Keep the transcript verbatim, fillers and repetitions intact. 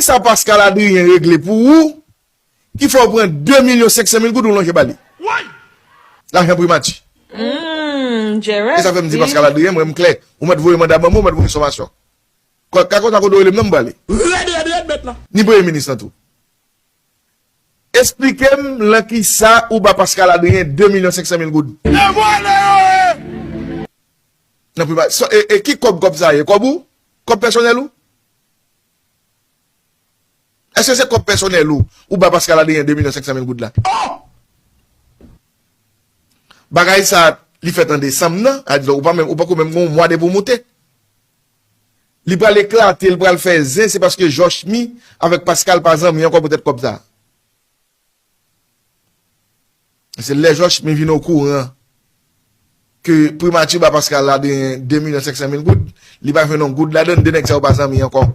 Sa Pascal Adrien regle pou ou ki fè w pran de milyon senk san mil goud ou lonje ba li? Lajan primati. Mm, E sa fè m di Pascal Adrien, mwen m klè. Ou mèt voye manda ban mwen, ou mèt voye somasyon. Ka konsa kote w rele m nan m prale. Ni premye minis lan tou. Esplike m lan kisa ou ba Pascal Adrien de milyon senk san mil goud. Nan primati. E ki kòb kòb sa ye? Kòb ou? Kòb pèsonèl ou? Èske se kòb pèsonèl ou ou ba Pascal Adrien de milyon senk san mil goud la? Bagay sa li fèt an desanm nan, sa di ou pa menm ou pako menm gen yon mwa depi w moute. Li pral eklate, li pral fè zen, se paske Jochmy avèk Pascal pa zanmi ankò poutèt kòb sa. Se lè Jochmy vin okouran ke primati ba Pascal Adrien de milyon senk san mil goud, li pa jwenn yon goud ladan l, de nèg sa yo pa zanmi ankò.